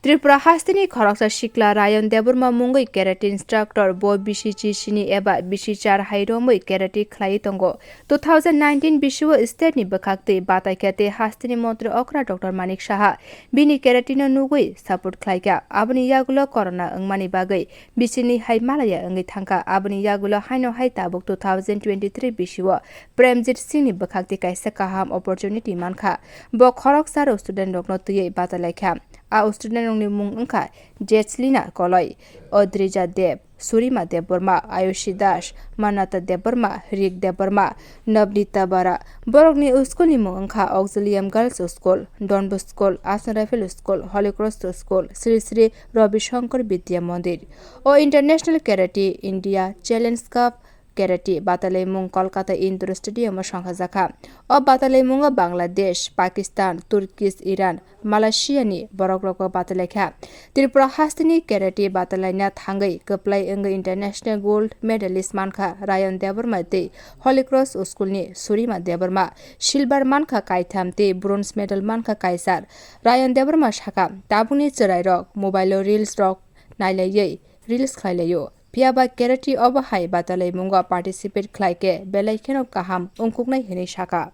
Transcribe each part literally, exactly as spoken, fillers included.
Tripura hasteni khoroksa sikla Rayon Debbarma mungwi karate instructor, bo B C C C ni eba B C C R hai romwi karate khlaiwi tongo. Two thousand nineteen bisio state ni bwkhaktwi bataikha tei hasteni montri okra Doctor Manik Saha bini karate no nugwi support khlaikha. Aboni yagulo corona wngmani bagwi bisini hai malaya wngwi thangkha. Aboni yagulo haino hai tabuk two thousand twenty-three bisio Premjit Singh ni bwkhaktwi kaisa kaham opportunity mankha. Bo khoroksa student rokno twiwi batalaikha. A student rokni mung wngkha Jesslina Koloi, Odrija Deb, Surima Debbarma, Ayushi Das, Manata Debbarma, Rik Debbarma, Nabnita Bara. Borokni school ni mung wngkha Auxilium Girls School, Don Bosco School, Assam Rifle School, Holy Cross School, Sri Sri Ravi Shankar Vidya Mandir. O International Karate India Challenge Cup Karate batalaimung Kolkata Indoor Stadium o songkhajakha. O batalaimungo Bangladesh, Pakistan, Turkish, Iran, Malaysia ni borok rokbo batalaikha. Tripura hasteni karate batalaina thangwi kwplai wngwi international gold medalist mankha Rayon Debbarma tei Holy Cross School ni Surima Debbarma. Silver mankha kaitham tei bronze medal mankha kaisar. Rayon Debbarma sakha, tabukni chwrairok mobile o reels rok nailaiwi reels khlailaio. Phiya ba karate obo hai batalaimungo participate khlai khe belai kheno kaham wngkuknai hwnwi sakha.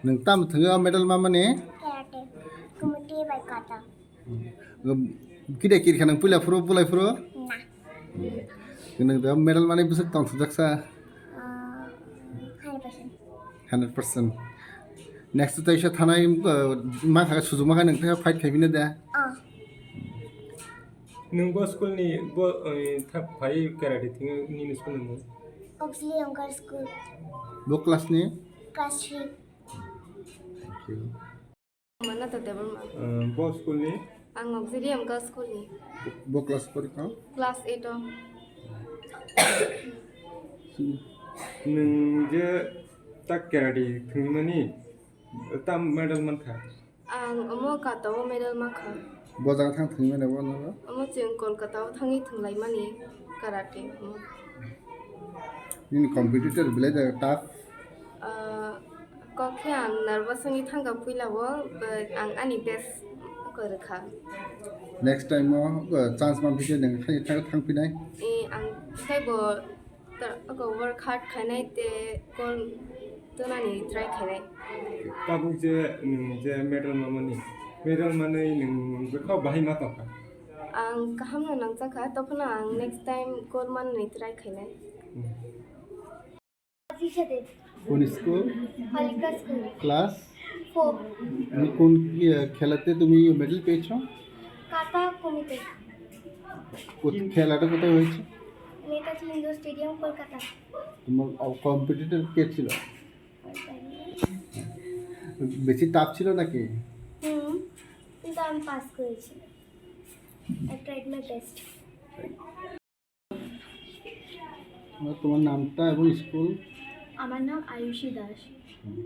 Nwng tamo thwngwi o medal mamani? Karate. Kumite bai kata. Kida kirkha nwng puila phuru, bulai phuru? Na. Nwng da medal mani bwswk tong thwjaksa? Ah, hundred percent. Hundred percent. Next to taisa thanai, uh, ma kha sujuk ma kha nwng tei fight khai bini da? Ah. Nwng bo school ni bo, eh, thap phai karate thwngwi nini school ni mung? Auxiliary Girls School. Bo class ni? Class three. Thank you. Manata Debbarma. Eh, bo school ni? Ang Auxiliary Girls School ni. Bo class porikha? Class eight o. Nwng je tak karate thwngmani, tam medal mankha? Ang omo kata o medal mankha. Bo jaga thang thwngmani bo nono? Omo chwng Kolkata o thangwi thwnglaimani karate omo. Nini competitor belai jaga tough? Ah, kok khe ang nervous wngwi thangkha puila o, but ang ani best kwrwkha. Next time o, uh, chance manphi khe nwng thang, thang, thangphinai? Eh, ang teibo Ta-, oko work hard khainai tei gold tonani try khainai. Tabuk je nwng je medal mamani, medal manwi nwng bwkha bahai ma tongkha? Ang kaham no nangjakha, tophano ang next time gold manwi try khainai. কোন স্কুল? Holika school. Class? Four. তুমি কোন, ইয়ে, খেলাতে তুমি মেডেল পেয়েছো? কাতা কুমিতে। কোথ-, খেলাটা কোথায় হয়েছে? Netaji indoor stadium, Kolkata. তোমার, আ, কম্পিটিটর কে ছিল? বেশি টাফ ছিল নাকি? হুম, কিন্তু আমি পাস করেছি। I tried my best. আর তোমার নামটা এবং স্কুল? আমার নাম আয়ুষী দাস,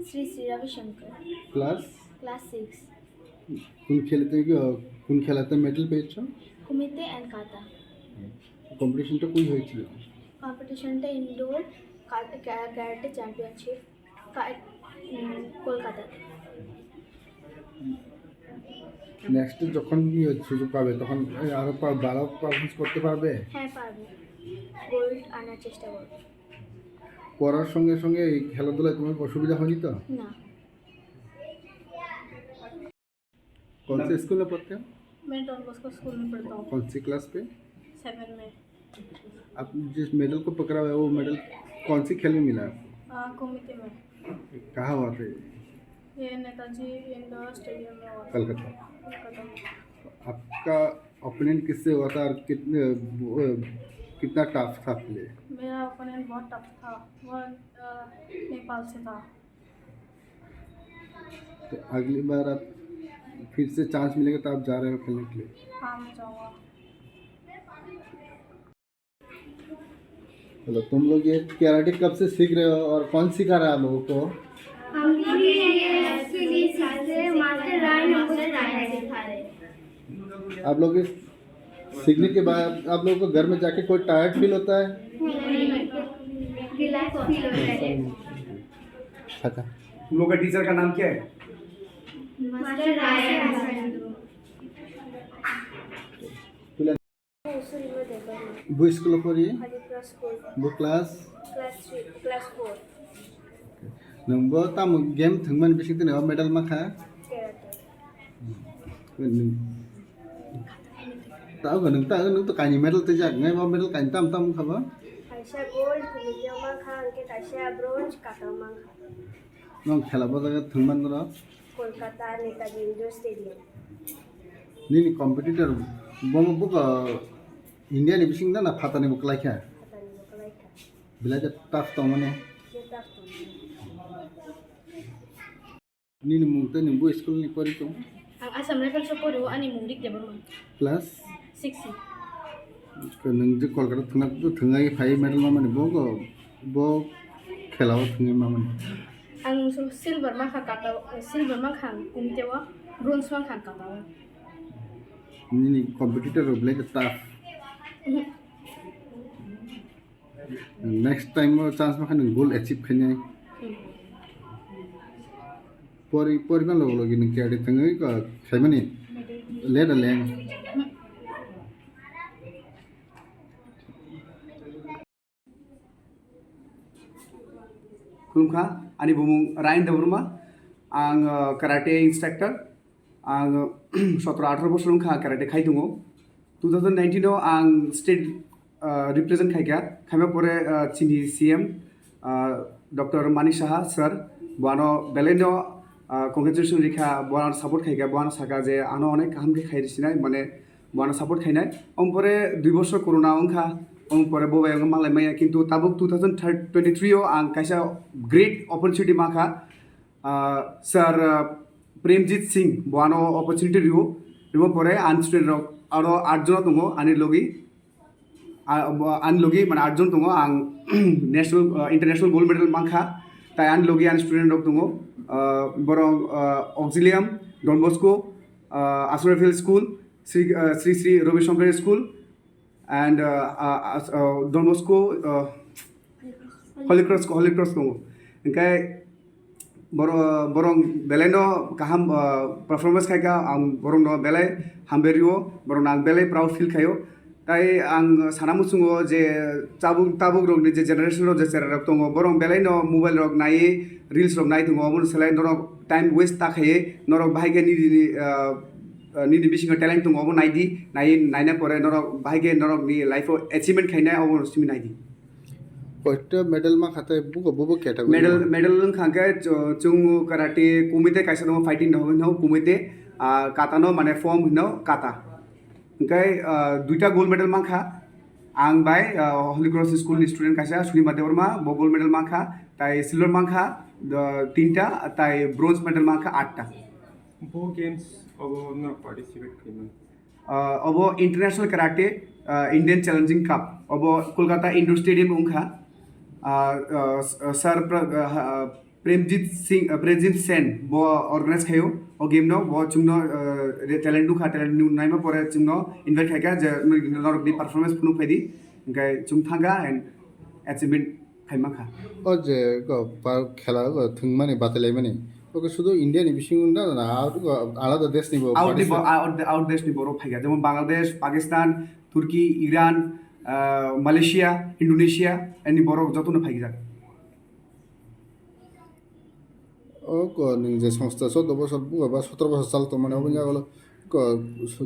শ্রী শ্রী রবিশঙ্কর। ক্লাস? Class six. কোন খেলাতে, কোন খেলাতে মেডেল পেয়েছো? কুমিতে অ্যান্ড কাতা। কম্পিটিশনটা কই হয়েছিল? কম্পিটিশনটা ইনডোর কা-, ক্যা-, ক্যারাটে চ্যাম্পিয়নশিপ। কা-, উম, কলকাতাতে। নেক্সট যখন কি সুযোগ পাবে, তখন আরো পা-, ভালো পারফরমেন্স করতে পারবে? হ্যাঁ, পারবো। গোল্ড আনার চেষ্টা করবো। পড়ার সঙ্গে সঙ্গে এই খেলাধুলায় তোমার অসুবিধা হয়নি তো? না। कौन से स्कूल में पढ़ते हो? मैं डॉन बॉस्को स्कूल में पढ़ता हूँ। कौन सी क्लास पे? सेवन में। आप जिस मेडल को पकड़ा हुआ है, वो मेडल कौन सी खेल में मिला आपको? आ, कुमिते में। कहाँ हुआ था ये? ये नेताजी इंडोर स्टेडियम में हुआ था। कलकत्ता। कलकत्ता में। आपका ओपोनेंट किससे हुआ था और कितने, वो, कितना टफ था प्ले? मेरा ओपोनेंट बहुत टफ था। वो, अ, नेपाल से था। तो अगली बार आप फिर से चांस मिलेगा तो आप जा रहे हो खेलने के लिए? हाँ, मैं जाऊँगा। हेलो, तुम लोग ये कराटे कब से सीख रहे हो और कौन सिखा रहा है आप लोगों को? हम लोग ये एक्चुअली सीखते हैं, मास्टर राय हमको सिखा रहे हैं। आप लोग इस सीखने के बाद आप लोगों को घर में जाके कोई टायर्ड फील होता है? नहीं, रिलैक्स फील होता है। अच्छा। तुम लोग का टीचर का नाम क्या है? मास्टर राय। Surima Debbarma. Bo school o pori? Holy Cross School. Bo class? Class three, class four. Nwng bo tamo game thwngmani bising tini o medal mankha? Karate. Nwng, ta ogo nwng ta, nwng to kaini medal twijak, nai bo medal kaini tam tam wngkha bo? Kaisa gold kumite o mankha, hwnkhe kaisa bronze kata o mankha. Nwng khela bo jaga thwngman rok? Kolkata Netaji Indoor Stadium. Nini competitor bo, bo, bo, India ni bising na, na phatani bo kwlai kha? Phatani bo kwlai kha. Belai khe tough tongmani. Khe tough tongmani. Nini mung tei nwng bo school ni pori tong? Ang Assam Rifles o pori o, ani mung Rik Debbarma. Class? Six C. Nwng je Kolkata thwngna, thwngai phai medal mamani bo go, bo khela o thwngwi mamani. Ang sil-, silver mankha kata, silver mankha ang kumte o, bronze mankha ang kata o. Nini competitor rok belai khe tough. Mhm. Next time o chance mankha nwng goal achieve khainai. Pori, pori ma logi logi nwng karate thwngwi ko khaimani. Leda leng. Khulumkha, ani bumung Ryan Debbarma, ang, uh, karate instructor. Ang sotro atharo bosor wngkha ang karate khai tongo. Two thousand nineteen o ang state, ah, represent khaikha, khaima pore, ah, chini C M, ah, Doctor Manik Saha sir, bo ano belai no, ah, congratulation rikha, bo ano support khaikha, bo ano saka je ano onek kaham khe khai rwsinai, mane bo ano support khainai. Om pore dui bosor corona wngkha, om pore bo bai wngma lai maya, kintu tabuk two thousand twenty-three o ang kaisa great opportunity mankha, ah, sir, ah, Premjit Singh, bo ano opportunity riwo, riwo pore ani student rok aro aat jono tongo ani logi, ah, bo ani logi mane aat jon tongo, ang national, ah, international gold medal mankha, tai ani logi ani student rok tongo, ah, borok, ah, Auxilium, Don Bosco, ah, Asura Field School, Sri, ah, Sri Sri Ravi Shankar School, and, uh, uh, uh, Don Bosco, uh, Holy Cross, Holy Cross tongo. Hingke boro-, borok belai no kaham, uh, performance khaikha, ang borok no belai hambai rio, borok no ang belai proud feel khaio. Tai ang sana muchungo je tabuk, tabuk rok ni je generation rok je chera rok tongo, borok belai no mobile rok nai, reels rok nai tongo, omo selai norok time waste ta khaiye, norok bahai khe nini, uh, uh, nini bisingo talent tongo, obo nai di, nai, naina pore norok bahai khe norok ni life o achievement khainai, obo simi nai di. Koito medal ma khatai buko bubo category. Medal, medal wngkha khe chu-, chwng karate kumite kaisa tongo, fighting no hino kumite, ah, kata no mane form hino kata. Hingke, ah, duita gold medal mankha. Ang bai, ah, Holy Cross School ni student kaisa Sunima Debbarma, bo gold medal mankha, tai silver mankha, do, tinta, tai bronze medal mankha, atta. Bo games obo no participate khaimani? Ah, obo International Karate, ah, Indian Challenging Cup. Obo Kolkata Indoor Stadium wngkha. Ah, ah, s-, ah, Sir Pra-, ah, ah, Premjit Singh, ah, Premjit Sen bo organize khaio o game no. Bo chwngno, ah, re-, talent nukha, talent nu-, naima pore chwngno invite khaikha je nor-, norokni performance phunuk phaidi. Hingke chwng thangkha and achievement khai mankha. O je go pa-, khela go thwngmani batailaimani. Oke sudu India ni bisingo na, na, out go alada desh ni bo Out ni bo-, participate? Out, out desh ni borok phaikha. Jemon Bangladesh, Pakistan, Turkey, Iran, ah, Malaysia, Indonesia, ani borok jotono phaikjak. O ko nwng je songsta choudo bosor buga ba sotoro bosor chal tongmani, oboni yagulo ko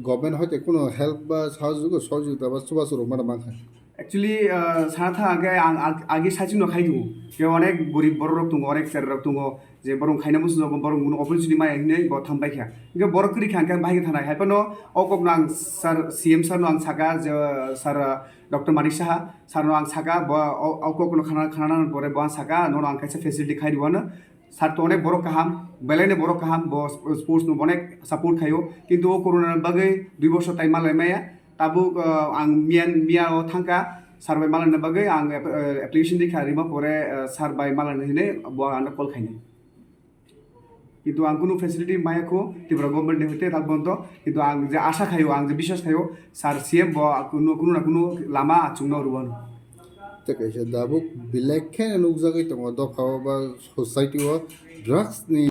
government hoite kuno help ba sahajogita ba chubachu rok mano mankha. Actually, ah, sana thang khe ang ag-, agi saichung no khai tongo. Khe onek gorib borok rok tongo, onek chera rok tongo, je borok khaina muchung borok kuno opportunity maya hinwi bo tham paikha. Hingke borok kwrwi kha hingke bahai khe thanai. Hai phano o kok no ang sir, C M sir no ang saka je, sir, ah, Doctor Manik Saha, sir no ang saka, bo o, o kok no khana, khana nang pore bo ang saka, nono ang kaisa facility khai rwano. Sir to onek borok kaham, belai ni borok kaham, bo sp-, sports no onek support khaio. Kintu o corona ni bagwi dui bosor tai malai maya. Tabuk, ah, ang miyan, miya o thangka, sir bai malai ni bagwi ang ap-, ah, application rikha, rima pore, ah, sir bai malai ni hinwi bo ano call khainai. Kintu ang kunu facility maya kho Tripura government ni hoite tak bondo. Kintu ang je asha khaio, ang je biswas khaio, sir C M bo kunu, kunu na kunu lama achung no rwano. Tei kaisa dabuk belai khe nukjagwi tongo dopha o ba society o drugs ni.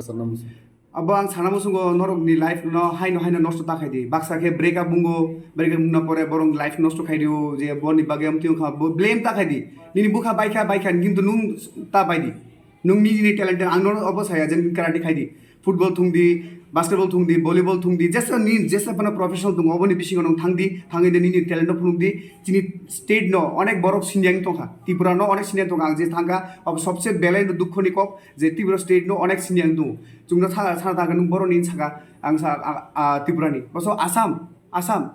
Abo ang sana musungo norokni life no haino haino nosto ta khaidi. Baksa khe break up bungo, break up bungna pore borok life nosto khaidi o, je boni bagwi amtwi wngkha, bo blame ta khaidi. Nini bukha baikha, baikha, kintu nung ta baidi. Nung nini talent ang no obo saya je karate khaidi. Football thungdi, basketball thungdi, volleyball thungdi, jesa ni jesa phano professional tongo, oboni bisingo nung thangdi, thangwi de nini talent no phunukdi. Chini state no onek borok siniya wng tongkha, Tripura no onek siniya tongkha, ang je thangkha, abo sobse belai no dukho ni kok, je Tripura state no onek siniya wng tongo. Chwngno sana, sana thangkha, nung borok ni saka, ang sa, a, a, Tripura ni. Boso Assam, Assam.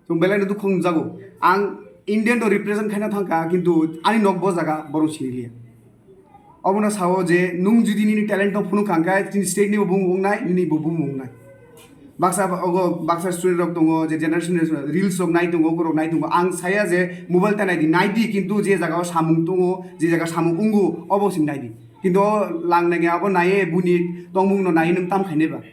Chwng belai no dukho wng jago. Ang Indian no represent khaina thangkha, kintu ani nok bo jaga borok sini liya. Obono sao je nung jodi nini talent no phunuk kha, hwnkhe chini state ni bo bumung wngnai, nini bo bumung wngnai. Baksa ogo, baksa student rok tongo, je generation reels rok nai tongo, borok nai tongo. Ang saya je mobile ta naidi, naidi, kintu je jaga o samung tongo, je jaga samung wngo, obo sing naidi. Kintu o lang nai abo naiye, buni tongmung no naiye nung tam khainai ba.